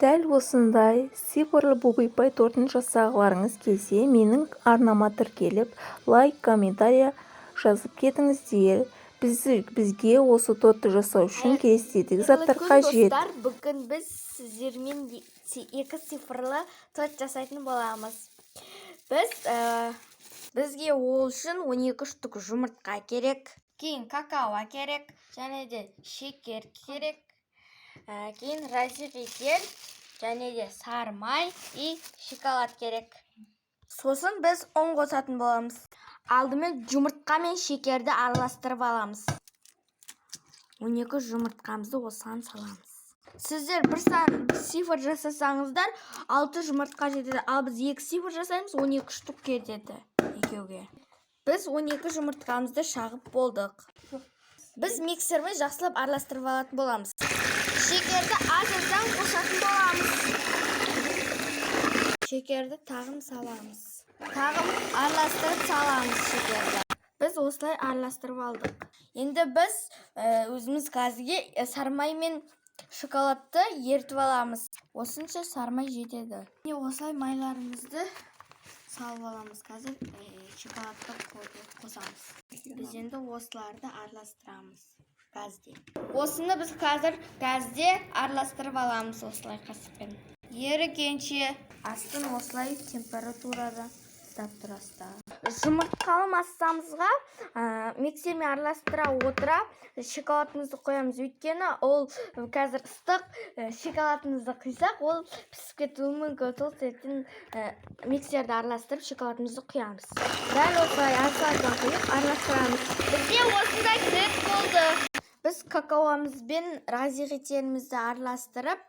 Дәл осындай цифрлы бубипай тортын жасағыларыңыз келсе, менің арнама тіркеліп, лайк, комментарий жазып кетіңіздер. Бізге осы тортты жасау үшін келесідегі заттар Қайырлы күн, қажет. достар! Бүгін біз сіздермен екі цифрлы торт жасайтын боламыз. Бізге ол үшін 12 штук жұмыртқа керек, кейін какао керек және де шекер керек, кейін разрыхлитель және де сары май и шоколад керек. Сосын біз ұн қосатын боламыз. Алдымен жұмыртқа мен шекерді араластырып аламыз. 12 жұмыртқамызды осыған саламыз. Сіздер бір сан, бір цифр жасасаңыздар, 6 жұмыртқа жетеді. Ал біз екі цифр жасаймыз, 12 штук кетеді екеуге. Біз 12 жұмыртқамызды шағып болдық. Біз миксермен жақсылап араластырып алатын боламыз. Шекерді аз-аздан қосатын боламыз. Шекерді тағым саламыз. Тағым араластырып саламыз шекерді. Біз осылай араластырып алдық. Енді біз өзіміз газге сарымай мен шоколадты ерітіп аламыз. Осынша сарымай жетеді. Міне, осылай майларымызды салып аламыз. Қазір шоколадты қосамыз. Біз енді осыларды араластырамыз газде. Осыны біз қазір газде араластырып аламыз осылай қасықпен. Ерігенше астын осылай температурада ұстап тұрасыздар. Жұмыртқалы массамызға миксермен араластыра отыра шоколадымызды қоямыз. Өйткені ол қазір ыстық, шоколадымызды құйсақ, ол пісіп кетуі мүмкін. Сол себептен миксерді араластырып, шоколадымызды құямыз. Дәл осылай аз-аздан құйып араластырамыз. Бізде осындай крем болды. Біз какаомызбен разрыхлителімізді араластырып,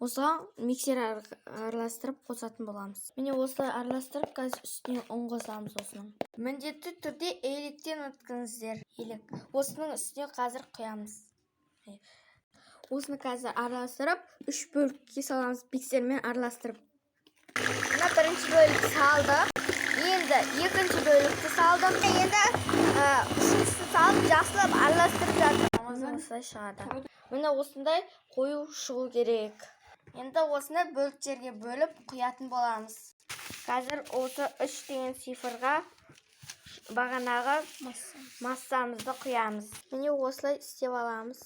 осыған миксер араластырып қосатын боламыз. Міне, осылай араластырып, қазір үстіне ұн қосамыз осының. Міндетті түрде електен өткізіңіздер. Елек. Осының үстіне қазір құямыз. Осыны қазір араластырып, үш бөлікке саламыз миксермен араластырып. Мына бірінші бөлік салдық. Енді екінші бөлікті салдым. Енді үшіншісін салып, жақсылап араластырып жатырмын. Міне, осылай шығады. Міне, осындай қою шығу керек. Енді осыны бөліктерге бөліп құятын боламыз. Қазір осы үш деген цифрға бағанағы массамызды құямыз. Міне, осылай істеп аламыз.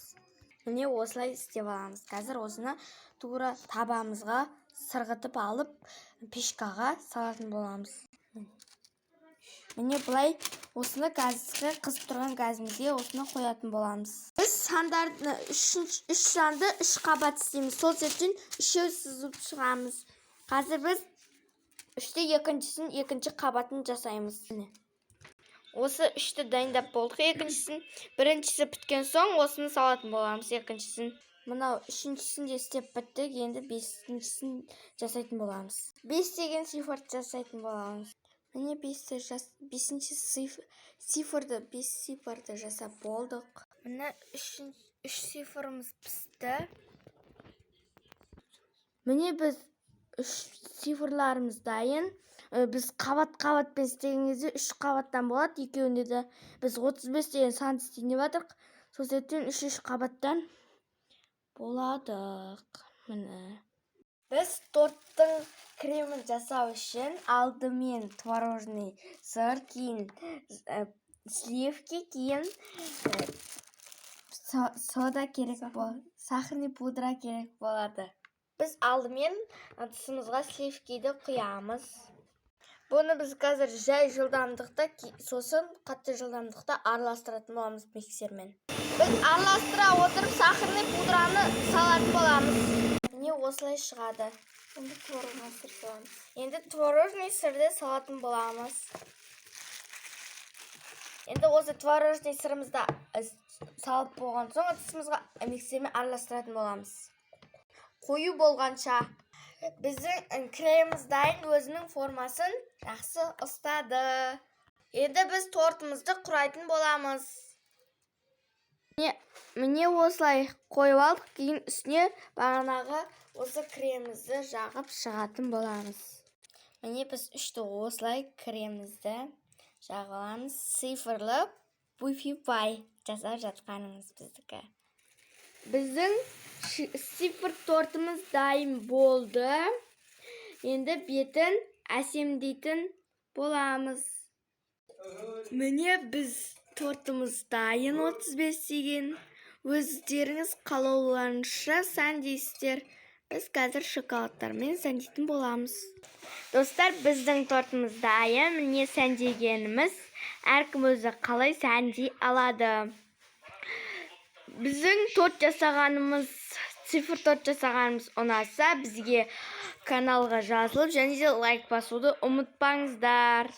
Міне, осылай істеп аламыз. Қазір осыны тура табамызға сырғытып алып, печкаға салатын боламыз. Міне, былай осыны газға, қызып тұрған газымызге осыны қоятын боламыз. Біз сандарды үш санды үш қабат істейміз. Сол себептен үшеу сызып шығамыз. Қазір біз үште екіншісін, екінші қабатын жасаймыз. Міне. Осы үшті дайындап болдық екіншісін. Біріншісі біткен соң осыны салатын боламыз екіншісін. Мынау үшіншісін де істеп біттік, енді бесіншісін жасайтын боламыз. Бес деген цифрды жасайтын боламыз. Міне, бесті жас, бесінші цифрды, бес цифрды жасап болдық. Міне, үш цифрымыз пісті. Міне, біз үш цифрларымыз дайын. Біз қабат қабатпен істеген кезде үш қабаттан болады. Екеуінде де біз 35 деген санды істейін деп жатырмық. Сол себептен үш үш қабаттан болады. Міне. Біз торттың кремін жасау үшін алдымен творожный сыр, кейін сливки, кейін сода керек бол, сахарный пудра керек болады. Біз алдымен ыдысымызға сливкиді құямыз. Бұны біз қазір жай жылдамдықта, сосын қатты жылдамдықта араластыратын боламыз миксермен. Біз араластыра отырып сахарный пудраны салатын боламыз. Міне, осылай шығады. Енді творожный сыр саламыз. Енді творожный сырды салатын боламыз. Енді осы творожный сырымызды салып болған соң, ыдысымызға миксермен араластыратын боламыз. Қою болғанша. Біздің креміміз дайын, өзінің формасын жақсы ұстады. Енді біз тортымызды құрайтын боламыз. Міне, осылай қойып алдық, кейін үстіне бағанағы осы кремімізді жағып шығатын боламыз. Міне, біз үшті осылай кремімізді жағып аламыз. Цифрлы буфи пай жасап жатқанымыз біздікі. Біздің Цифр тортымыз дайын болды. Енді бетін әсемдейтін боламыз. Міне, біз тортымыз дайын, 35 деген. Өздеріңіз қалауларынша сәндейсіздер. Біз қазір шоколадтармен сәндейтін боламыз. Достар, біздің тортымыз дайын. Міне, сәндегеніміз. Әркім өзі қалай сәндей алады. Біздің торт жасағанымыз, цифр торт жасағанымыз ұнаса, бізге каналға жазылып және де лайк басуды ұмытпаңыздар.